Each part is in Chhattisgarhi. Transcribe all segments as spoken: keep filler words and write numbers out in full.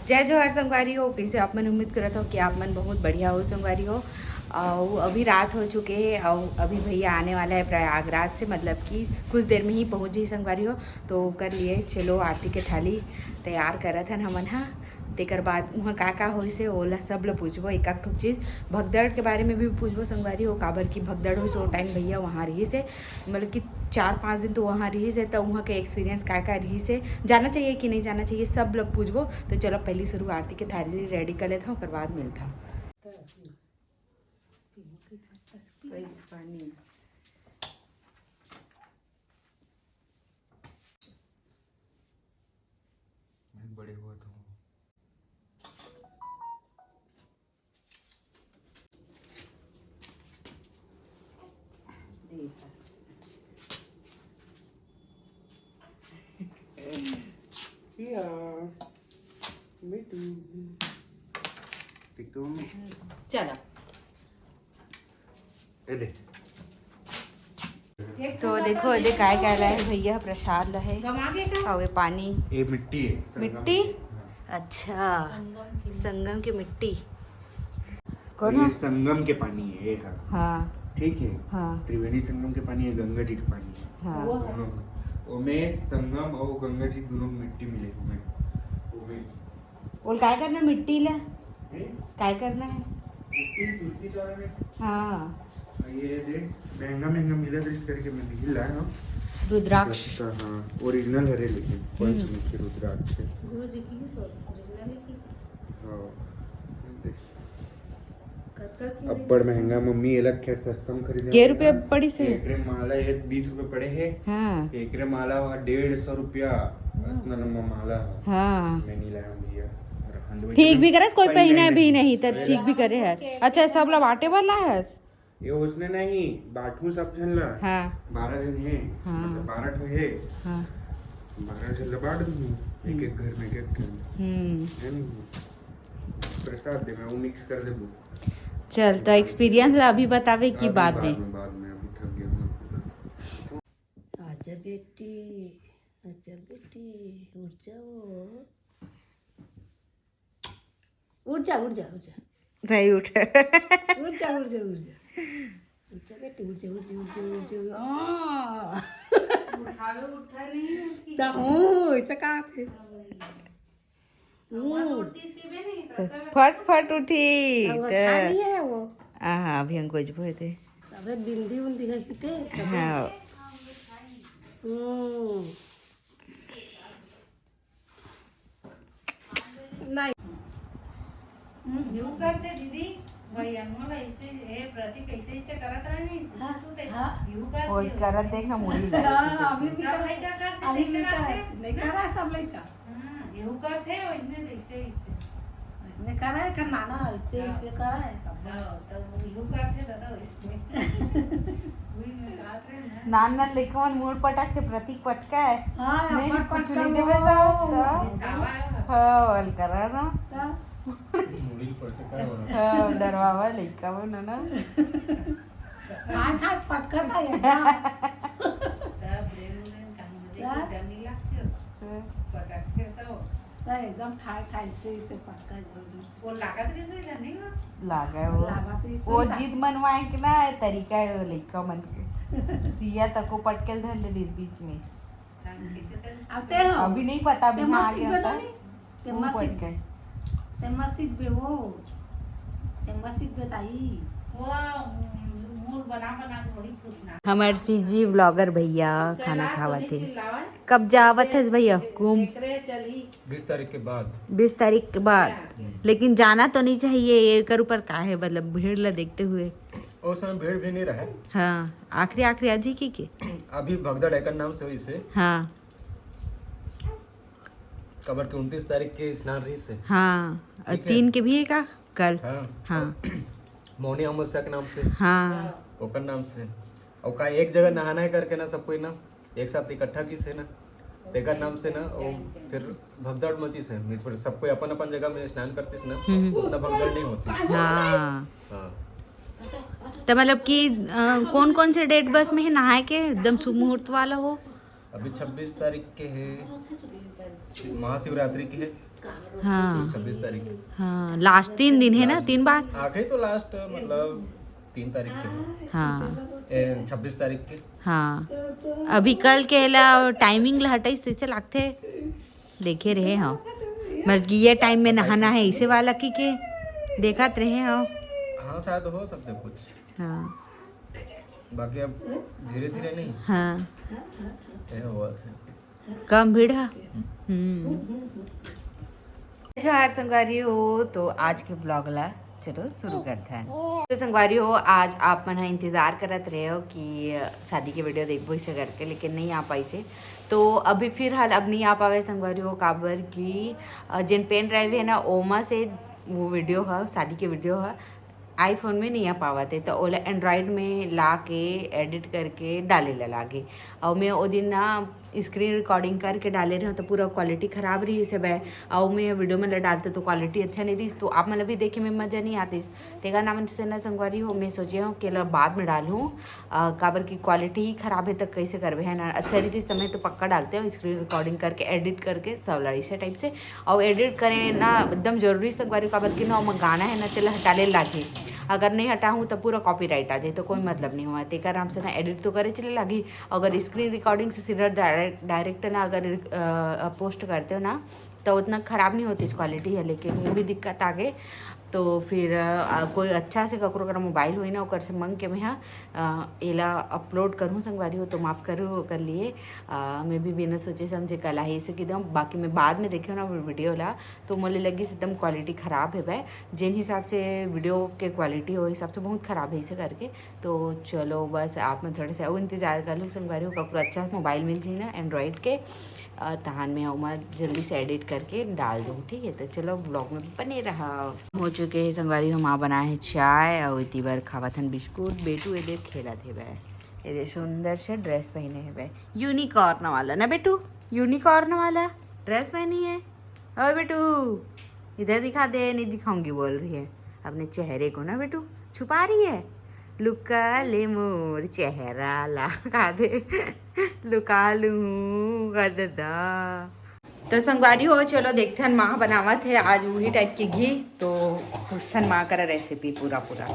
जय जोहार संगवारी हो, कैसे आप मन? उम्मीद करत हो कि आप मन बहुत बढ़िया हो संगवारी हो। अउ अभी रात हो चुके हे अउ अभी भैया आने वाला है प्रयागराज से, मतलब कि कुछ देर में ही पहुँच जाही संगवारी हो। तो ओकर लिए चलो आरती के थाली तैयार करत हन हमन हा। तेकर बाद उहाँ का का होइस हे ओला सब ल पूछबो, एक एक ठो चीज। भगदड़ के बारे में भी पूछबो संगवारी हो, काबर कि भगदड़ होइस ओ टाइम भैया वहाँ रहिस हे, मतलब कि चार पाँच दिन तो वहाँ रहिस हे, त उहाँ के एक्सपीरियंस का का रहिस हे, जाना चाहिए कि नहीं जाना चाहिए, सब ल पूछबो। तो चलो पहली शुरू आरती के थाली रेडी कर लेत हूँ, ओकर बाद मिलत हूँ। बड़े हुआ था। देखा। या, मिठू। पिकम। चलो। ए दे। तो देखो, एदे काय काय लाए हे भैया, प्रसाद ला हे। गमा गे का? अउ ये पानी। ये मिट्टी है, संगम मिट्टी? की। हाँ। अच्छा, संगम की। संगम की मिट्टी। कौन ये है? संगम के पानी है ये हा। हाँ। ठीक है। हाँ। त्रिवेणी संगम के पानी है, गंगा जी के पानी है। हाँ। वो है। दोनों है। ओमे संगम और गंगा जी दोनों मिट्टी मिले ओमे। ओमे। ओल काय करना मिट्टी ला? हैं? काय करना है? मिट्टी तुलसी चौरा में। हाँ। ये देख, महंगा महंगा मिला था, इस करके मैं नहीं लाया हूँ। रुद्राक्ष। सस्ता, हाँ, ओरिजिनल हरे, लेकिन हम्म। पंचमुखी रुद्राक्ष है। गुरु जी की ही सो-, ओरिजिनल है की? हाँ, देख। कतका की अब्बड़ महंगा मम्मी, एला खैर सस्ता में खरीदे के हन। रुपया पड़िस हे? एकरे माला ये बीस रुपया पड़े हे। हाँ। एकरे माला वहाँ डेढ़ सौ रुपया, हाँ। इतना लंबा माला है। हाँ। मैं नहीं लाया हूँ भैया। और हंडवे ठीक जगह भी करे, कोई पहना पहना ही भी नहीं। नहीं, तो पहना ठीक भी करे है। अच्छा, सब ला बांटे वाला है? ये उसने नहीं, बांटू सब झन ला। हाँ। बारह झन है, हाँ। मतलब बारह ठो है। हाँ। बारह झन ला बांट दूँ, एक एक घर में एक एक ठन। हम्म। है नहीं? प्रसाद दे, मैं वो मिक्स कर देबो। चल, तो एक्सपीरियंस ला अभी बतावे कि अभी बाद बाद में? में, बाद में, अभी थक गया हूँ। आजा बेटी, आजा बेटी, उठ जाओ। उठ जा, उठ जा, उठ जा। नहीं उठ। उठ जा, उठ जा, उठ जा। उठ जा बेटी, उठ जा, उठ जा, उठ जा, उठ जा। हाँ। उठावे, उठा नहीं है उसकी। ना, ओ, ऐसा कहा थे। वो तो हम्म। उठती इसकी भी नहीं, तो तब फट फट उठी, अब वो तो अच्छा नहीं है वो। आहा, अभी हम कुछ बोए थे। अबे बिंदी उंदी है किते, सब। हाँ। हम्म। नहीं। हम्म, यू करते दीदी, वही अनमोल ऐसे, हे प्रतीक ऐसे, ऐसे करत रहनी, हाँ, सुते, सुते। हाँ। यू करते ओए, हो। करत देख ना, मुड़ी ला। हाँ, अभी भी सब करत, लइका करते, अभी ऐसे भी करत, करते। नहीं करा, सब लइका। हाँ, यू करते, वैसने ऐसे, ऐसे। नहीं करा है, कर नाना, ऐसे, हाँ। ऐसे करा है। हाँ, तो वो यू करते दादा, वैसे। वही मैं बात रहे ना। नान नान लइका मन मुड़ पटक के प्रतीक पटका है। हाँ, नहीं, अपन कुछ पटका नहीं देवे वो। तो, तो। सावा है। हाँ, ओल करा ना। हाँ। मुड़ी पटका है। हाँ, डरवावा लइका मन ना। ठाठ ठाठ पटका था ये ना। तब प्रेम ने कहीं मुझे हाँ। कुछ डर नहीं लगती हो। हाँ। पटकते तो। तो एकदम ठाई ठाई से इसे पटका जोर जोर से। वो लागत कैसे है, नहीं हो? लागा है वो। लागा तो इसे वो ही जिद मनवाए के ना तरीका है वो लइका मन के। सिया तको पटकल धर ले रही बीच में। हम कैसे कर अब ते हो। अभी नहीं पता, अभी ते यहाँ आ मसीक गया बेटा होता। नहीं? ते वो मसीक, पटके। ते मसीक बे वो। ते मसीक बे ताई। वो, उम, मूड बना बना के वही पूछना। हमार सीजी ब्लॉगर भैया खाना खावत हे। चिल्लावा। कब जावत हस भैया कुंभ? एकरे चली। बीस तारीख के बाद। बीस तारीख के बाद। हम्म। लेकिन जाना तो नहीं चाहिए, एकर ऊपर का है, मतलब भीड़ ला देखते हुए। उस समय भीड़ भी नहीं रहे। हाँ, आखिरी, आखिरी आज ही की के? अभी भगदड़ एकर नाम से हुई से। हाँ। काबर के उनतीस तारीख के स्नान रही से। हाँ, और ठीक है। तीन के भी है का? कल। हाँ। हाँ। मौनी अमावस्या के नाम से। हाँ। ओकर नाम से। और का एक जगह नहाना है करके ना, सब कोई ना एक साथ इकट्ठा किस है ना, तेकर नाम से ना, वो फिर भगदड़ मची से, नहीं तो फिर सब कोई अपन अपन जगह में स्नान करतीस ना, हम्म। उतना भगदड़ नहीं होती। हाँ। हाँ। तो मतलब कि, अ, कौन कौन से डेट बस में है नहाए के एकदम शुभ मुहूर्त वाला हो? अभी छब्बीस तारीख के है, शि-, महाशिवरात्रि के है, हाँ। छब्बीस तारीख के। हाँ, लास्ट तीन दिन है ना, तीन बार। आखिरी तो लास्ट मतलब तीन तारीख के है। हाँ। ए, छब्बीस तारीख के। हाँ, अभी कल के ला टाइमिंग ला हटाइस तैसे लागथे। देखे रहे हो, मतलब कि ये टाइम में नहाना है इसे वाला की के देखत रहे हो। हाँ, शायद हो सकते कुछ। हाँ। बाकी अब धीरे धीरे नहीं। हाँ। ए, हुआ से। कम भीड़ है। हम्म। जोहार संगवारी हो, तो आज के ब्लॉग ला चलो शुरू करते हैं। तो संगवारी हो, आज आप मन ह इंतजार करत रहे हो कि शादी के वीडियो देखबो इसे करके, लेकिन नहीं आ पाई से। तो अभी फिलहाल अब नहीं आ पावे संगवारी हो, काबर कि अ, जेन पेन ड्राइव है ना, ओमा से वो वीडियो ह, शादी के वीडियो ह, आईफोन में नहीं आ पावत है, तो ओला एंड्रॉयड में ला के एडिट करके डाले ला लागे। और मैं ओ दिन ना स्क्रीन रिकॉर्डिंग करके डाले रहे तो पूरा क्वालिटी खराब रही से बे। और मैं वीडियो में ला डालते तो क्वालिटी अच्छा नहीं रही, तो आप मतलब भी देखे में मजा नहीं आतीस। तेकर नाम से ना संगवारी हो, मैं सोचे हूँ कि ला बाद में डालूँ, अ, काबर की क्वालिटी ही खराब है, तो कैसे करबे है ना। अच्छा रही तो मैं तो पक्का डालते हूँ स्क्रीन रिकॉर्डिंग करके, एडिट करके सब ला इसे टाइप से। और एडिट करे ना एकदम जरूरी संगवारी हो, काबर कि ना ओमा गाना है ना, तेला हटाले लागही। अगर नहीं हटाहूँ तो पूरा कॉपीराइट आ जाए, तो कोई मतलब नहीं हुआ। तेकर नाम से ना एडिट तो करे चले लागही। अगर स्क्रीन रिकॉर्डिंग से सीधा डायरेक्ट डायरेक्ट ना अगर पोस्ट करते हो ना, तो उतना खराब नहीं होती क्वालिटी है, लेकिन वो भी दिक्कत आ गए। तो फिर अ, कोई अच्छा से ककरो कर मोबाइल होई ना, ओकर से मंग के मैं हा, अ, एला अपलोड करूँ संगवारी हो, तो माफ़ करूँ ओकर लिए। अ, मैं भी बिना सोचे समझे कल ही से एकदम, बाकी मैं बाद में देखे ना वीडियो ला, तो मोले लगी एकदम क्वालिटी खराब है भाई। जिन हिसाब से वीडियो के क्वालिटी हो हिसाब से बहुत खराब है इसे करके। तो चलो बस आप मन थोड़ा सा अउ इंतजार कर लो संगवारी हो, ककरो अच्छा मोबाइल मिल जाए ना एंड्रॉयड के, अ, तहान मैं ओमा जल्दी से एडिट करके डाल दूँ, ठीक है। तो चलो ब्लॉग में बने रहा। हो चुके हैं संगवारी हो, माँ बनाए है चाय और इतनी बार खावत हन बिस्कुट। बेटू ये देख खेलत हेबे, ये देख सुंदर से ड्रेस पहने हेबे, यूनिकॉर्न वाला ना बेटू, यूनिकॉर्न वाला ड्रेस पहनी है। ओ बेटू, इधर दिखा दे। नहीं दिखाऊंगी बोल रही है अपने चेहरे को ना बेटू, छुपा रही है। लुका ले मोर चेहरा ला का दे, लुका लूँ गददा। तो संगवारी हो, चलो देखथन माँ बनावत है आज वही टाइप की घी, तो पूछथन माँ करा रेसिपी पूरा पूरा।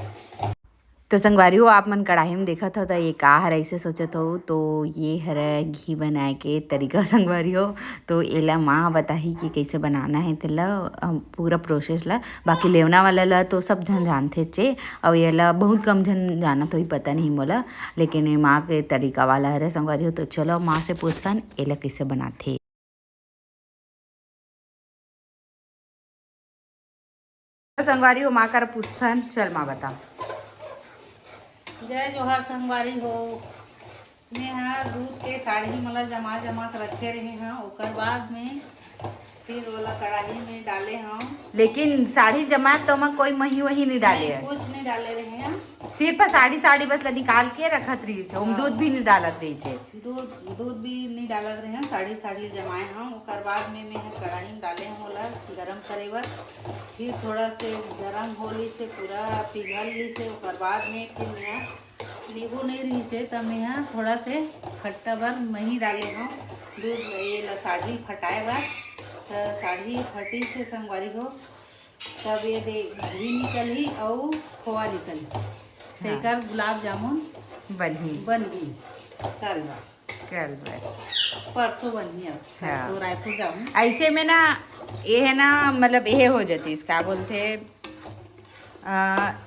तो संगवारी हो, आप मन कढ़ाई में देखत हो तो ये का हर ऐसे सोचत हो, तो ये हर घी बनाए के तरीका संगवारी हो। तो एला माँ बताही कि कैसे बनाना है तेला, अम, पूरा प्रोसेस ला। बाकी लेवना वाला ला तो सब झन जानथे चे, और एला बहुत कम झन जानत होही, पता नहीं मोला, लेकिन ये माँ के तरीका वाला हरे संगवारी हो। तो चलो माँ से पूछथन एला कैसे बनाथे। संगवारी हो, माँ कर पूछथन, चल माँ बता। जय जोहार संगवारी हो। मैं हा दूध के साढ़ी मला जमा जमा के रखे रहे हा, ओकर बाद में फिर ओला कढ़ाई में डाले हा। लेकिन साढ़ी जमा तो मैं कोई मही वही नहीं डाले है, कुछ नहीं डाले रहे हा। सिर्फ साढ़ी साढ़ी बस ला निकाल के रखत रही से, हम दूध भी नहीं डालत रही से। दूध दूध भी नहीं डालत रहे हा, साढ़ी साढ़ी जमाए हा। ओकर बाद में मैं हा कढ़ाई में डाले हा ओला गरम करे बर। फिर थोड़ा से गरम हो ली से पूरा पिघल ली से, ओकर बाद में फिर मैं हा नींबू नहीं रही से, तब मैं हा थोड़ा से खट्टा बर मही डाले हा दूध, ये ला साढ़ी फटाए बर। तो साढ़ी फटी से संगवारी हो, तब ये दे घी निकलही अउ खोआ निकलही। तेकर गुलाब जामुन बनही। बनही कल बर। कल बर। परसों बनही अब। हाँ। तो रायपुर जाऊँ। ऐसे में ना, ये है ना, मतलब ये हो जातीस, का बोलते, अ,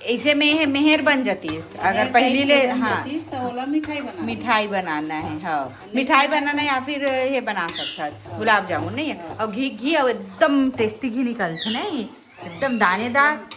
ऐसे में ये मेहर बन जातीस। अगर पहली ले, हाँ, तो ओला मिठाई बना। मिठाई बनाना है, हाँ, मिठाई बनाना या फिर ये बना सकता है गुलाब जामुन, नहीं है? और घी, घी और एकदम टेस्टी घी निकलते नहीं, एकदम दानेदार।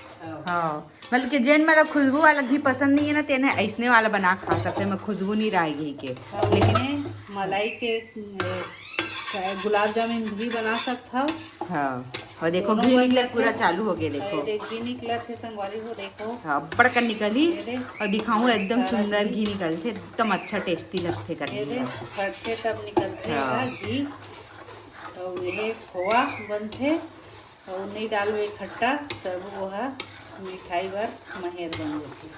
हाँ, मतलब कि जेन मतलब खुशबू वाला घी पसंद नहीं है ना, तेने ऐसने वाला बना खा सकते हैं, मैं खुशबू नहीं रहा घी के। लेकिन मलाई के, अ, गुलाब जामुन भी बना सकत हव। हाँ, और देखो घी निकलत पूरा चालू हो गया, देखो। देख घी निकलत है संगवारी हो, देखो। हाँ, बड़कन निकली। ये दे। और दिखाऊँ एकदम सुंदर घी निकलते, एकदम अच्छा टेस्टी लगते ये करने दे, में। फटते तब निकलते हाँ। है घी। और ये खोआ बनते और नहीं डालवे खट्टा, तब वो है मिठाई बर महेर बन जाती,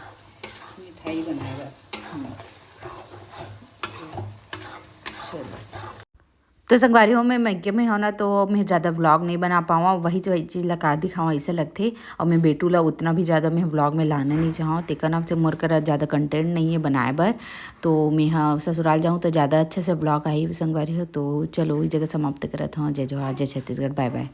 मिठाई बनाए बर। चलो, तो संगवारी हो, मैं मइके में हव ना, तो मैं ज़्यादा व्लॉग नहीं बना पावा, वही जो वही चीज़ ला का दिखावा, ऐसे लगथे। और मैं बेटू ला उतना भी ज़्यादा मैं व्लॉग में लाना नहीं चाहूँ, तेकर नाम से मोर करा ज़्यादा कंटेंट नहीं है बनाए बर। तो मैं हाँ ससुराल जाऊँ तो ज़्यादा अच्छे से व्लॉग आई संगवारी हो। तो चलो, इस जगह समाप्त करत हूँ। जय जोहार, जय छत्तीसगढ़, बाय बाय।